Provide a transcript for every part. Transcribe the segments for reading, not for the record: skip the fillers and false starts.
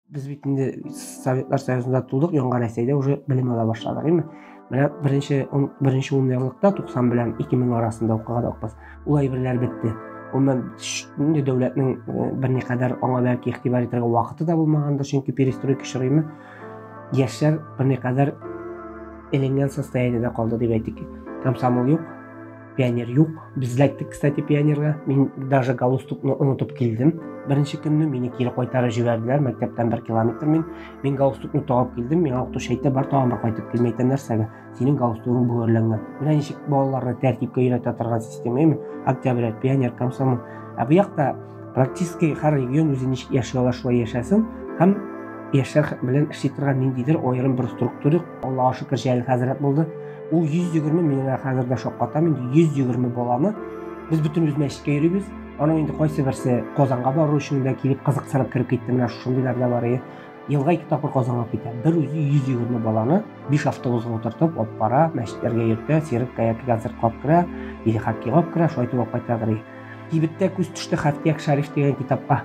Без бит инде Советлар Союзында тудык, яңа Рәсәйдә уже белем ала башладык, әйме? Менә беренче ун еллыкта 90 белән 2000 арасында укыган укбыз. Ул әйберләр бетте. Гомумән, инде дәүләтнең берникадәр аңа бәлки игътибар итәргә вакыты да булмагандыр, чөнки перестройка чорыймы. Яшьләр берникадәр эленгән состояниедә калды дип әйтик. Комсомол юк, пионер юк. Без эләктек, кстати, пионерга. Мин даже галстукны онытып килдем. Беренче көнне мине кире кайтарып җибәрделәр. Мәктәптән 1 километр мин. Мин галстукны тагып килдем. Миңа укытучы әйтә, бар тагын бер кайтып кил. Мин әйтәм, нәрсәгә? Синең галстугың бөгәрләнгән. Менә ничек балаларны тәртипкә өйрәтә торган система, әйме? Октябрят, пионер, комсомол. Ә бу якта практически һәр регион үзе ничек яши ала, шулай яшәсен. Һәм яшьләр белән эшли торган ниндидер аерым бер структура. Аллаһка шөкер, Җәлил хәзрәт булды. Ул 120, мин менә хәзер дә шаккатам инде, 120 баланы без бөтенебез мәчеткә йөрибез. Аның инде кайсы берсе Казанга бару өчен дә килеп кызыксынып кереп китте, менә шушындыйлар да бар. Елга 2 тапкыр Казанга китә. Бер үзе 120 баланы 5 автобусга утыртып алып бара, мәчетләргә йөртә, циркка яки концертка алып керә, или хоккейга алып керә, шулай итеп алып кайтадыр. Кибеттә күз төште Хәфтияк Шәриф дигән китапка.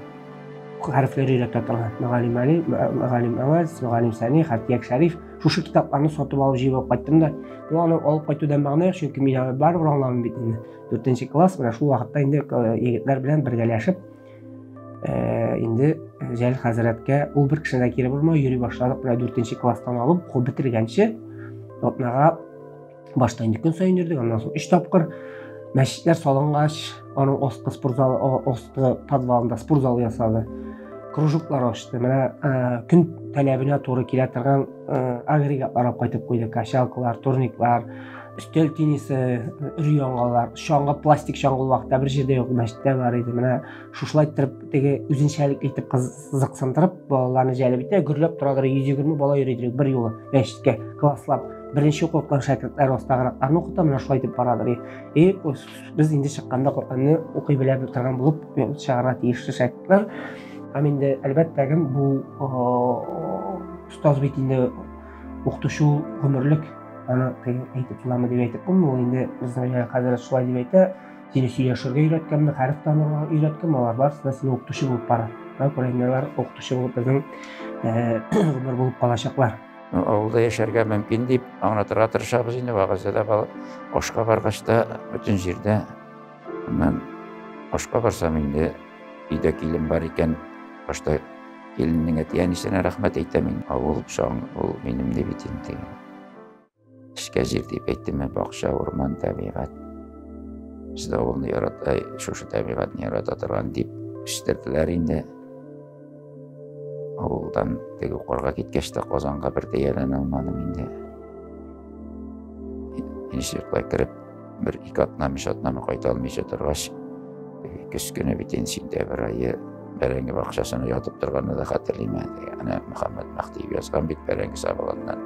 Хәрефләр өйрәтә торган. Мөгаллим Али, Мөгаллим Әвәз, Мөгаллим Сәни, Хәфтияк Шәриф. Шушы китапларны сатып алып җыеп алып кайттым да. Ну, аны алып кайтудан мәгънә юк, чөнки мин аны барыбер аңламыйм бит инде. 4 класс, менә шул вакытта инде егетләр белән бергәләшеп, инде Җәлил хәзрәткә ул бер кешене дә кире бормай йөри башладык. Менә 4 класстан алып укып бетергәнче атнага башта инде көн саен йөрдек, аннан соң 3 тапкыр. Мәчетләр салынгач, аның асткы спортзалы, асткы подвалында спортзал ясады. Кружоклар ачты. Менә көн таләбенә туры килә торган агрегатлар алып кайтып куйды. Качалкалар, турниклар, өстәл теннисы, өр-яңалар, чаңгы, пластик чаңгы ул вакытта бер җирдә юк, мәчеттә бар иде. Менә шушылай иттереп, теге үзенчәлекле итеп кызыксындырып, балаларны җәлеп итә, гөрләп торадыр, 120 бала йөридер бер юлы мәчеткә, класслап. Беренче укыткан шәкертләр астагыракларны укыта, менә шулай итеп барадыр. И без инде чыкканда Коръәнне укый белә торган булып чыгарга тиешле шәкертләр. Һәм инде әлбәттә кем бу остаз бит инде укытучы ул гомерлек, аны теге әйтеп буламы дип әйтеп булмый, ул инде безнең хәзрәт шулай дип әйтә, сине сөйләшергә өйрәткәнме, хәреф танырга өйрәткәнме, алар барысы да сине укытучы булып бара. Шуңа күрә инде алар укытучы булып безнең гомер булып калачаклар. Авылда яшәргә мөмкин дип аңлатырга тырышабыз инде, вәгазьдә дә, ашка баргач та бөтен җирдә. Аннан ашка барсам инде, өйдә килен бар икән, башта киленнең әти-әнисенә рәхмәт әйтәм инде. Авыл чаң, ул минем ди бит инде. Эшкә җир дип әйттеме, бакча, урман, табигать. Без дә авылны ярата, шушы табигатьне ярата торган дип үстерделәр инде. Авылдан теге укырга киткәч тә Казанга бер дә ияләнә алмадым инде. Институтка кереп, бер ике атнамы, өч атнамы кайта алмыйча торгач, көз көне бит инде сентябрь ае бәрәңге бакчасына ятып торганны да хәтерлим әле. Әнә Мөхәммәт Мәһдиев язган бит, бәрәңге сабагыннан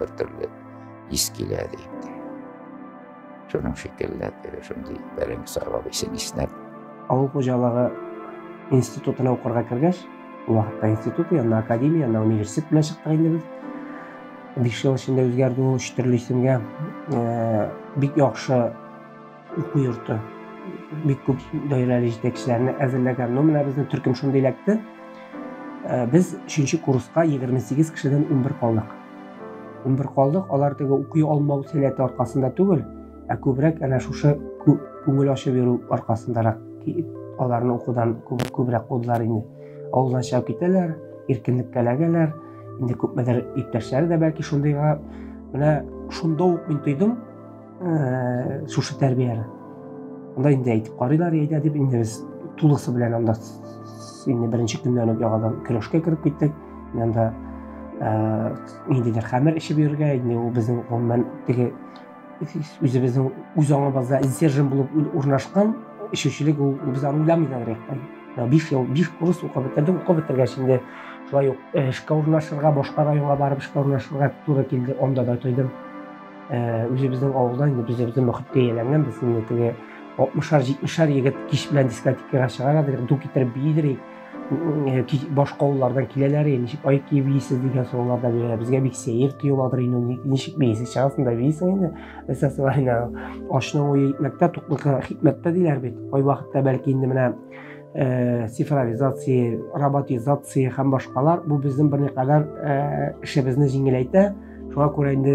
бер төрле ис килә дип. Шуның шикелле, теге шундый бәрәңге сабагы исен иснәп. Авыл хуҗалыгы институтына укырга кергәч, ул вакытта институт, янына академия, янына университет белән чыктык инде без. 5 ел эчендә үзгәрде ул өч төрле исемгә. Бик яхшы уку йорты. Бик күп даирәле җитәкчеләрне әзерләгән. Но менә безнең төркем шундый эләкте. Без 3 курска 28 кешедән 11 калдык. 11 калдык, алар теге укый алмау сәләте аркасында түгел, ә күбрәк әнә шушы күңел ачып йөрү аркасындарак аларны укудан күбрәк кудылар инде. Авылдан чыгып китәләр, иркенлеккә эләгәләр. Инде күпмедер иптәшләре дә бәлки шундыйга. Менә шунда ук мин тойдым шушы тәрбияне. Анда инде әйтеп карыйлар, әйдә дип, инде без тулысы белән анда инде беренче көннән үк яңадан көрәшкә кереп киттек. Анда ниндидер хәмер эчеп йөрергә, инде ул безнең гомумән теге үзебезнең үз аңыбызда инсержен булып урнашкан эчүчелек, ул без аны уйламый да идек. 5 ел, 5 курс укып бетердек, укып бетергәч инде шулай ук эшкә урнашырга, башка районга барып эшкә урнашырга туры килде, анда да тойдым. Үзебезнең авылда инде без үзебезнең мөхиткә ияләнгән, без инде теге 60-шар, 70-шар егет кич белән дискотекага чыгара, ду китереп биидер, башка авыллардан киләләр, ничек аяк киеп биисез дигән сораулар да бирәләр. Безгә бик сәер тоеладыр инде, ничек биисез, чыгасың да биисең инде. Әсәсе бар инде, ашның уе икмәктә, туклыкы хикмәттә диләр бит. Кайвакытта бәлки инде менә Цифровизация, роботизация һәм башкалар бу безнең берникадәр эшебезне җиңеләйтә. Шуңа күрә инде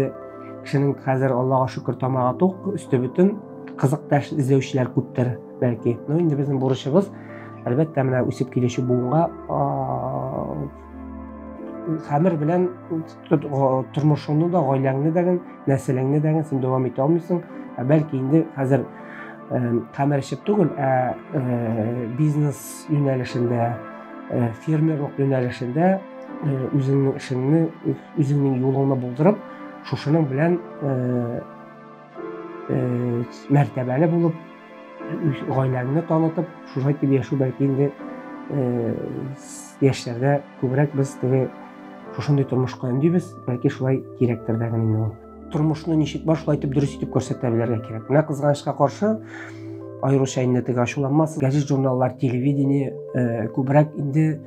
кешенең хәзер Аллага шөкер тамагы тук, өсте бөтен, кызык та эзләүчеләр күптер бәлки. Но инде безнең бурычыбыз, әлбәттә, менә үсеп килүче буынга хәмер белән тормышыңны да, гаиләңне дә, нәселеңне дә син дәвам итә алмыйсың. Ә бәлки инде хәзер хәмер эчеп түгел, ә бизнес юнәлешендә, фермерлык юнәлешендә үзеңнең эшеңне, үзеңнең юлыңны булдырып, шушының белән мәртәбәле булып, гаиләңне танытып, шулай итеп яшәү бәлки инде яшьләрдә күбрәк без теге шушындый тормышка өндибез, бәлки шулай кирәктер дә инде ул. Тормышны ничек бар, шулай итеп дөрес итеп күрсәтә белергә кирәк. Менә кызганычка каршы, аеруча инде теге ачуланмасын, газет, журналлар, телевидение күбрәк инде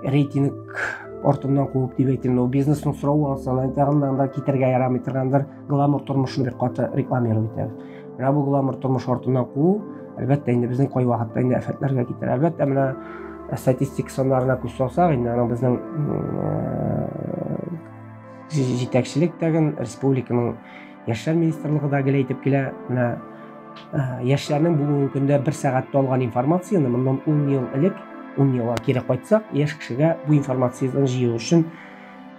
рейтинг артыннан куып дип әйтим, но бизнесның соравы алса, тагын да китәргә ярамый торгандыр, гламур тормышны бик каты рекламировать итәбез. Менә бу гламур тормыш артыннан куу, әлбәттә, инде безнең кайвакытта инде афәтләргә китерә. Әлбәттә, менә статистик саннарына күз салсак, инде аның безнең җитәкчелек тәген республиканың яшьләр министрлыгы да гел әйтеп килә, менә яшьләрнең бүгенге көндә бер сәгатьтә алган информацияне моннан 10 ел элек, 10 елга кире кайтсак, яшь кешегә бу информацияне җыю өчен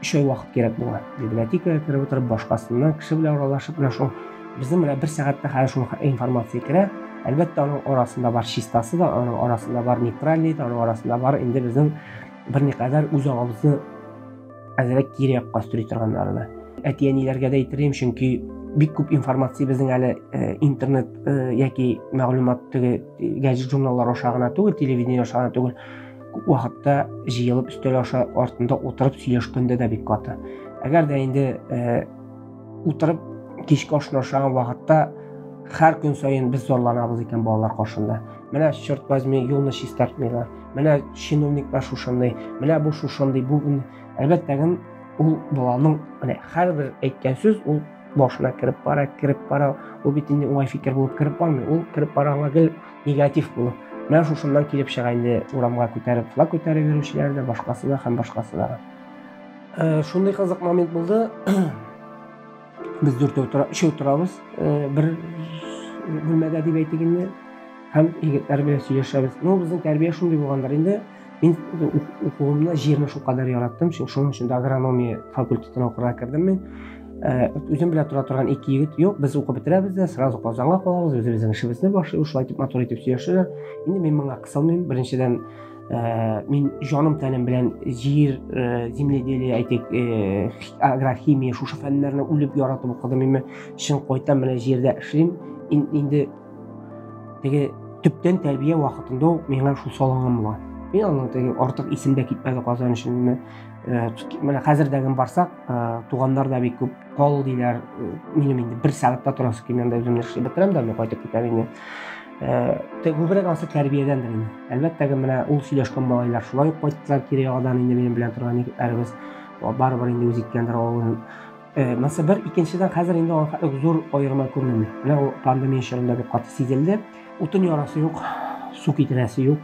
3 ай вакыт кирәк була. Библиотекага кереп утырып, башкасыннан кеше белән аралашып, менә шул безнең менә бер сәгатьтә хәзер шул информация керә. Әлбәттә, аның арасында бар чистасы да, аның арасында бар нейтральный да, аның арасында бар инде безнең берникадәр үз аңыбызны әзрәк кире якка өстери торганнары да. Әти-әниләргә дә әйтер идем, чөнки бик күп информация безнең әле интернет яки мәгълүмат теге газет журналлар аша гына түгел, телевидение аша гына түгел, күп вакытта җыелып өстәл аша артында утырып сөйләшкәндә дә бик каты. Әгәр дә инде утырып кичке ашны ашаган вакытта һәр көн саен без зарланабыз икән балалар каршында. Менә черт возьми, юлны чистартмыйлар. Менә чиновниклар шушындый, менә бу шушындый, бу әлбәттә ул баланың менә һәрбер әйткән сүз ул башына кереп бара, кереп бара. Ул бит инде уңай фикер булып кереп бармый. Ул кереп бара аңа гел негатив булып. Менә шушыннан килеп чыга инде урамга күтәреп, флаг күтәреп йөрүчеләр дә, башкасы да һәм башкасы да. Шундый кызык момент булды. Без дүртәү тора, өчәү торабыз, бер бүлмәдә дип әйтик инде. Һәм егетләр белән сөйләшәбез. Ну, безнең тәрбия шундый булгандыр инде. Мин укуымны, җирне шулкадәр яраттым, чөнки шуның өчен дә агрономия факультетына укырга кердем мин. Үзем белән тора торган ике егет юк, без укып бетерәбез дә, сразу Казанга калабыз, үзебезнең эшебезне башлыйбыз, шулай итеп матур итеп сөйләшәләр. Инде мин моңа кысылмыйм. Беренчедән, мин җаным тәнем белән җир, земледелие, әйтик, агрохимия, шушы фәннәрне үлеп яратып укыдым. Мин чын кайтам, менә җирдә эшлим. Инде теге төптән тәрбия вакытында ук миңа шул салынган була. Мин аның теге артык исем дә китмәде Казан өчен. Менә хәзер дә барсак, туганнар да бик күп кал диләр. Минем инде бер сәгатьтә торасы килми, анда үземне эшләп бетерәм дә, мин кайтып китәм инде. Күбрәк ансы тәрбиядәндер инде. Әлбәттә, менә ул сөйләшкән малайлар шулай ук кайттылар кире яңадан инде минем белән торган егетләребез. Барыбер инде үз иткәндер авылын. Монысы бер, икенчедән хәзер инде аңа зур аерма күренми. Менә ул пандемия чорында бик каты сизелде. Утын ярасы юк, су китерәсе юк.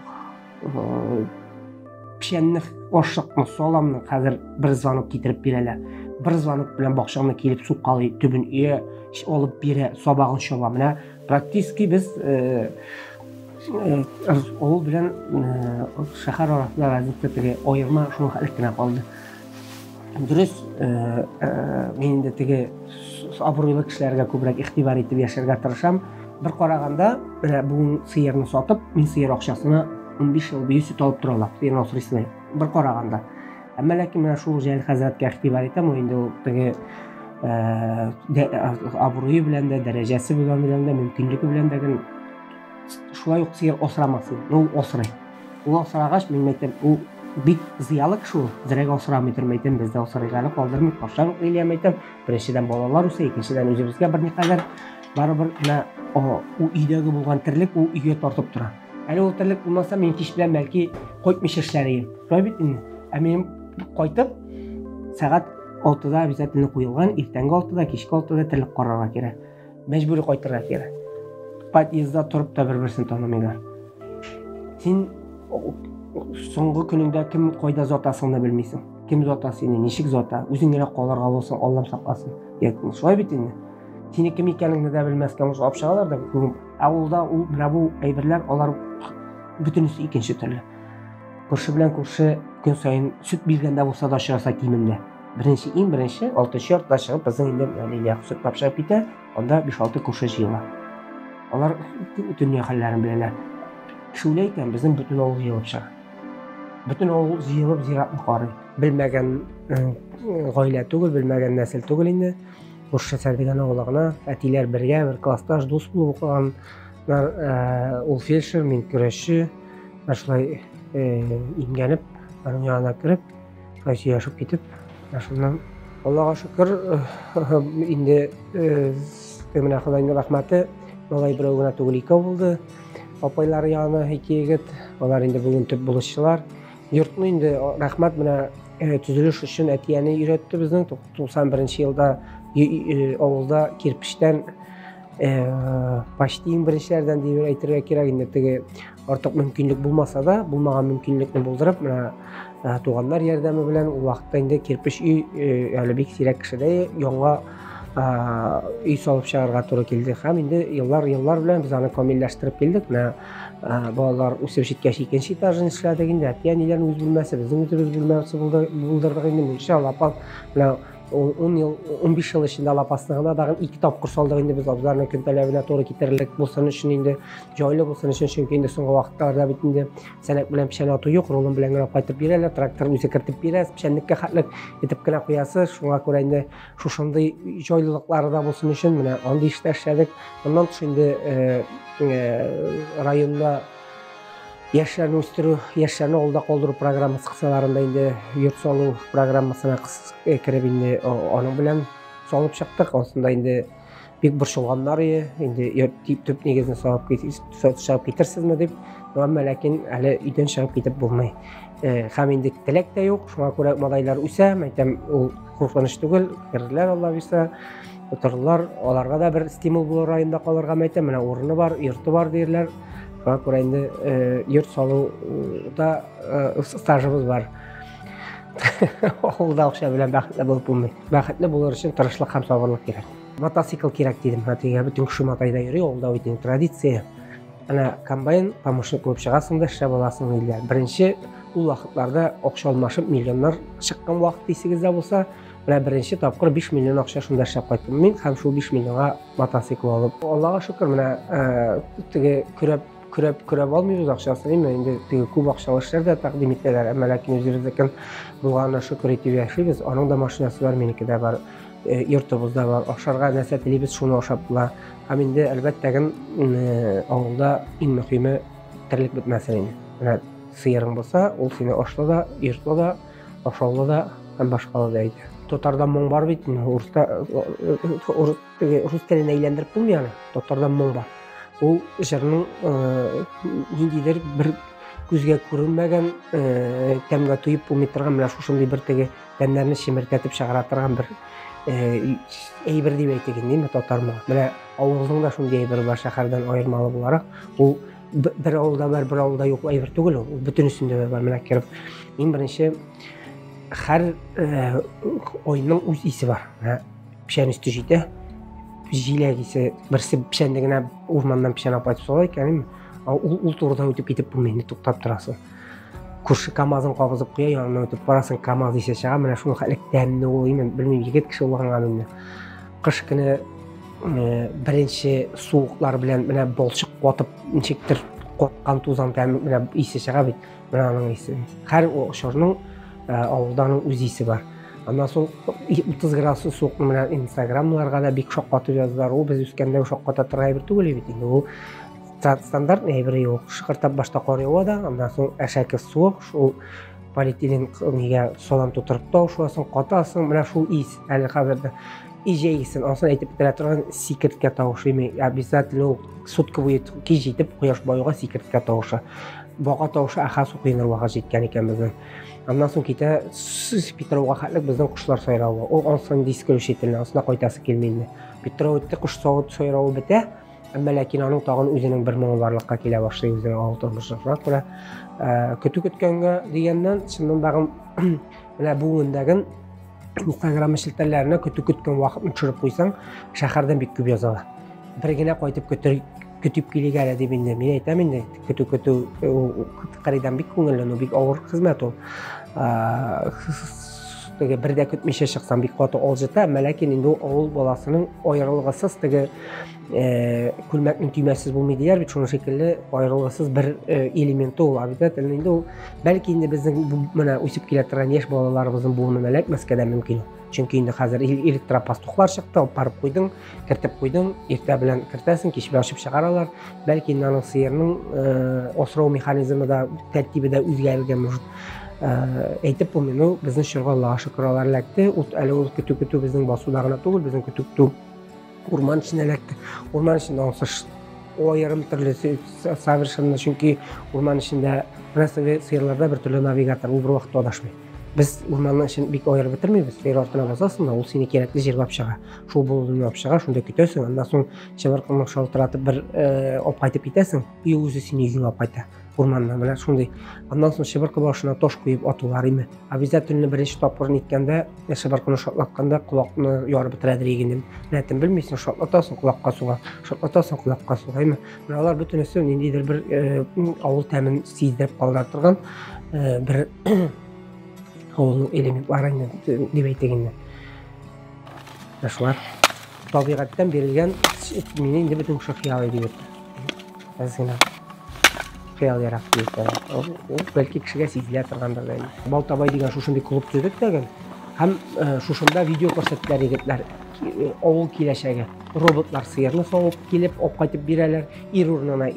Печәнне, ашыкны, саламны хәзер бер звонок китереп бирәләр. Бер звонок белән бакчаңны килеп сукалый, төбен өя алып бирә, сабагын чаба. Менә практически без авыл белән шәһәр арасында разница теге аерма шуның хәтле кенә калды. Дөрес, мин инде теге абруйлы кешеләргә күбрәк игътибар итеп яшәргә тырышам. Бер караганда, менә бүген сыерны сатып, мин сыер акчасына 15 ел буе сөт алып тора алам. Сыерны асрыйсың. Бер караганда. Әмма ләкин менә шул Җәлил хәзрәткә игътибар итәм, ул инде ул теге абруе белән дә, дәрәҗәсе белән дә, мөмкинлеге белән дә шулай ук сыер асрамас иде. Ул асрый. Ул асрагач, мин әйтәм, ул бик зыялы кеше ул, зрәгә асрамыйдыр, әйтәм, без дә асрыйк әле, калдырмыйк, баштан ук әйләм әйтәм. Беренчедән балалар үсә, икенчедән үзебезгә берникадәр барыбер менә ул өйдәге булган терлек ул өйгә тартып тора. Әле ул терлек булмаса, мин кич белән бәлки кайтмыйча эшләр идем. Шулай бит инде. Ә минем кайтып сәгать 6-да обязательно куелган, иртәнге 6-да, кичке 6-да терлек карарга кирәк. Мәҗбүри кайтырга кирәк. Подъездда торып та бер-берсен танымыйлар. Син Соңгы көнеңдә кем кайда затасыңны белмисең. Кем зата сине, ничек зата, үзең генә калырга булсаң, Аллам сакласын. Ягъни шулай бит инде. Сине кем икәнеңне дә белмәскә может алып чыгалар да. Ә авылда ул менә бу әйберләр алар бөтенесе икенче төрле. Күрше белән күрше көн саен сөт биргәндә булса да очраса кимендә. Беренче, иң беренче алтынчы йортта чыгып безнең инде Лилия сөт тапшырып китә, анда 5-6 күрше җыела. Алар дөнья хәлләрен беләләр. Кеше үлә икән, безнең бөтен авыл җыелып чыга. Бөтен авыл җыелып зиратны карый. Белмәгән гаилә түгел, белмәгән нәсел түгел инде. Күрше Сәрдегән авылы гына. Әтиләр бергә, бер классташ, дус булып укыганнар. Ул фельдшер, мин көрәшче. Менә шулай имгәнеп, аның янына кереп, шулай сөйләшеп китеп, менә шуннан Аллага шөкер, инде менә Ходайның рәхмәте, малай берәү генә түгел, икәү булды. Апайлары янына ике егет, алар инде бүген төп булышчылар. Йортны инде рәхмәт менә төзелеш өчен әти-әни өйрәтте безнең. 91 елда авылда кирпечтән почти иң беренчеләрдән дип әйтергә кирәк инде, теге артык мөмкинлек булмаса да, булмаган мөмкинлекне булдырып, менә туганнар ярдәме белән ул вакытта инде кирпеч өй әле бик сирәк кешедә яңа өй салып чыгарга туры килде. Һәм инде еллар-еллар белән без аны камилләштереп килдек. Менә балалар үсеп җиткәч икенче этажын эшләдек инде. Әти-әниләрнең үз бүлмәсе, безнең үзебез бүлмәсе булдырдык инде. Мунча, лапас, менә 10 ел, 15 ел эчендә лапасны гына тагын ике тапкыр салдык инде без абзарның көн таләбенә туры китерерлек булсын өчен инде, җайлы булсын өчен, чөнки инде соңгы вакытларда бит инде сәнәк белән печән ату юк, рулон белән генә кайтып бирәләр, трактор үзе кертеп бирә, печәнлеккә хәтлек итеп кенә куясы, шуңа күрә инде шушындый җайлылыклары да булсын өчен менә андый эштә эшләдек. Моннан тыш инде районда яшьләрне үстерү, яшьләрне авылда калдыру программасы кысаларында инде йорт салу программасына кереп инде аның белән салып чыктык. Ансында инде бик борчылганнар иде, инде йорт төп нигезне салып чыгып китерсезме дип. Әмма ләкин әле өйдән чыгып китеп булмый. Һәм инде теләк тә юк, шуңа күрә малайлар үсә, әйтәм, ул куркыныч түгел, керерләр Алла бирсә, утырырлар, аларга да бер стимул булыр районда калырга, әйтәм, менә урыны бар, йорты бар диерләр. Шуңа күрә инде йорт салуда стажыбыз бар. Авылда акча белән бәхетле булып булмый. Бәхетле булыр өчен тырышлык һәм сабырлык кирәк. Мотоцикл кирәк дидем. Әтигә бөтен кеше мотайда йөри, авылда бит инде традиция. Әнә комбайн помощник булып чыгасың да эшләп аласың диделәр. Беренче ул вакытларда акча алмашып миллионнар чыккан вакыт исегездә булса, менә беренче тапкыр 5 миллион акча шунда эшләп кайттым мин һәм шул 5 миллионга мотоцикл алып. Аллага шөкер, менә теге көрәп көрәп көрәп алмыйбыз акчасын, әмма инде теге күп акчалы эшләр дә тәкъдим итәләр, әмма ләкин үзебезнекен булганына шөкер итеп яшибез. Аның да машинасы бар, минеке дә бар, йортыбыз да бар. Ашарга нәрсә телибез, шуны ашап була. Һәм инде әлбәттә авылда иң мөһиме терлек бетмәсен инде. Менә сыерың булса, ул сине ашлы да, йортлы да, ашаулы да һәм башкалы да әйтә. Татарда моң бар бит, урыста рус теленә әйләндереп булмый аны. Татарда моң бар. Ул җырның ниндидер бер күзгә күренмәгән, тәмгә туеп булмый торган менә шушындый бер теге тәннәрне чемердәтеп чыгара торган бер әйбер дип әйтик инде, татар моңы. Менә авылның да шундый әйбере бар, шәһәрдән аермалы буларак. Ул бер авылда бар, бер авылда юк әйбер түгел ул. Ул бөтенесендә дә бар. Менә кереп, иң беренче һәр айның үз исе бар. Менә печән өсте җитә, җиләк исе, берсе печәнне генә урманнан печән алып кайтып сала икән, ул турыдан үтеп китеп булмый, инде туктап торасың. Күрше КАМАЗын кабызып куя, янына үтеп барасың, КАМАЗ исе чыга, менә шул хәтле тәмле ул, мин белмим, егет кеше булганга инде. Кыш көне беренче суыклар белән менә балчык катып, ничектер каткан тузан тәме менә исе чыга бит, менә аның исе. Һәр чорның авылданың үз исе бар. Аннан соң 30 градус суыкны менә инстаграмларга да бик шаккатып яздылар. Ул без үскәндә шакката торган әйбер түгел бит инде. Ул стандартный әйбер юк. Шыкыртап башта кар ява да, аннан соң әшәке суык, шул полиэтилен нигә салам тутырып тау шуасың, катасың, менә шул ис әле хәзер дә. И җәйгесен, ансын әйтеп бетерә торган сикерткә тавышы, обязательно ул сутка буе кич җитеп кояш баюга сикерткә тавышы. Бака тавышы аха су коеныр вакыт җиткән икән безнең. Аннан соң китә Петрауга хәтлек безнең кошлар сайравы. Ул ансын исключительно, ансына кайтасы килми инде. Петрау үтте, кош сайравы бетә. Әмма ләкин аның тагын үзенең бер моңы барлыкка килә башлый үзенең авыл тормышы. Шуңа күрә көтү көткәнгә дигәннән, чыннан дагы менә бүгендәген Инстаграм челтәрләренә көтү көткән вакытны төшереп куйсаң, шәһәрдән бик күп язалар. Бер генә кайтып көтер, көтеп килик әле дип инде. Мин әйтәм инде, көтү көтү кырыйдан бик күңелле, но бик авыр хезмәт ул. Теге бер дә көтмичә чыксаң бик каты алҗыта, әмма ләкин инде ул авыл баласының аерылгысыз теге күлмәкнең төймәсез булмый диләр бит, шуның шикелле аерылгысыз бер элементы ул обязательно инде ул. Бәлки инде безнең менә үсеп килә торган яшь балаларыбызның буынына эләкмәскә дә мөмкин. Чөнки инде хәзер электропастухлар чыкты, алып барып куйдың, кертеп куйдың, иртә белән кертәсең, кич белән ачып чыгаралар. Бәлки инде аның сыерның асрау механизмы да, тәртибе дә үзгәрергә может. Әйтеп булмый, ну, безнең чорга Аллага шөкер алар эләкте. Ут әле ул көтү-көтү безнең басуда гына түгел, безнең көтү-көтү урман эченә эләкте. Урман эчендә ансы аерым төрле совершенно, чөнки урман эчендә менә сыерларда бер төрле навигатор, ул бер вакытта адашмый. Без урманның эчен бик аерып бетермибез. Сыер артына басасың да, ул сине кирәкле җиргә алып чыга. Шул болынны алып чыга, шунда көтәсең, аннан соң чыбыркыңны шалтыратып бер алып кайтып китәсең, и үзе сине өеңә алып кайта. Урманнан менә шундый. Аннан соң чыбыркы башына таш куеп атулар име. Обязательно беренче тапкыр ниткәндә, чыбыркыны шартлатканда колакны ярып бетерәдер егенем. Рәтен белмисең, шартлатасың, колакка суга, шартлатасың, колакка суга. Име. Менә алар бөтенесе ниндидер бер авыл тәмен сиздереп калдыра торган бер авылның элементлары инде дип әйтик инде. Менә шулар табигатьтән бирелгән мине инде бөтен кеше хыялый дип әйтә. Әз генә хыял ярак дип әйтә. Ул бәлки кешегә сизелә торгандыр да инде. Балтабай дигән шушындый клуб төзедек тә гел. Һәм шушында видео күрсәттеләр егетләр. Авыл киләчәге. Роботлар сыерны савып килеп, алып кайтып бирәләр. Ир урынына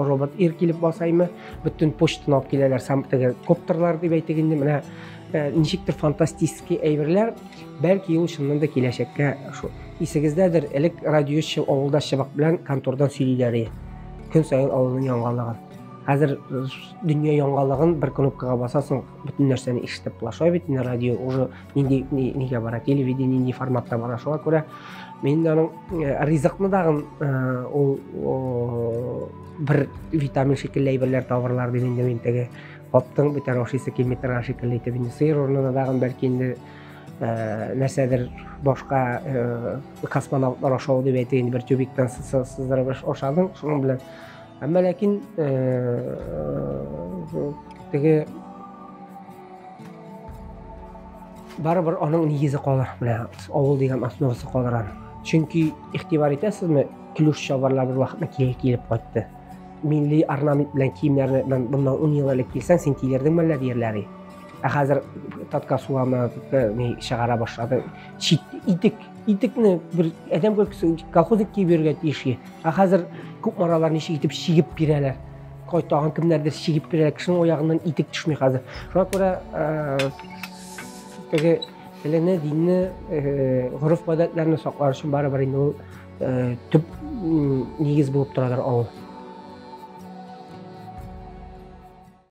робот ир килеп басаймы. Бөтен почтаны алып киләләр, сам теге коптерлар дип әйтик инде. Менә ничектер фантастический әйберләр. Бәлки ул чыннан да киләчәккә шу. Исегездәдер, элек радио авылда чыбык белән контордан сөйлиләр иде. Көн саен авылның яңалыгын. Хәзер дөнья яңалыгын бер кнопкага басасың, бөтен нәрсәне ишетеп була. Шулай бит инде радио уже нинди нигә бара, телевидение нинди форматта бара. Шуңа күрә мин аның ризыкны дагын ул бер витамин шикелле әйберләр табырлар дип инде мин теге каптың битәр ашыйсы килми торган шикелле итеп инде сыер урынына дагын бәлки инде нәрсәдер башка космонавтлар ашау дип әйтик инде, бер тюбиктан сыздырып ашадың, шуның белән. Әмма ләкин теге барыбер аның нигезе калыр, менә авыл дигән основасы калыр аның. Чөнки игътибар итәсезме, клюш чалбарлар бер вакытны кире килеп кайтты. Милли орнамент белән киемнәрне моннан 10 ел элек килсәң, син килердеңме әллә диярләр. Ә хәзер татка суламы ни чыгара башлады. Чит итек, итекне бер адәм көлкесе колхозник киеп йөрергә тиеш. Ә хәзер күп маралар ничек итеп чигеп бирәләр. Кайтаган кемнәрдер чигеп бирәләр. Кешенең аягыннан итек төшми хәзер. Шуңа күрә теге телене, динне, гореф-гадәтләрне саклар өчен барыбер инде ул төп нигез булып торадыр авыл.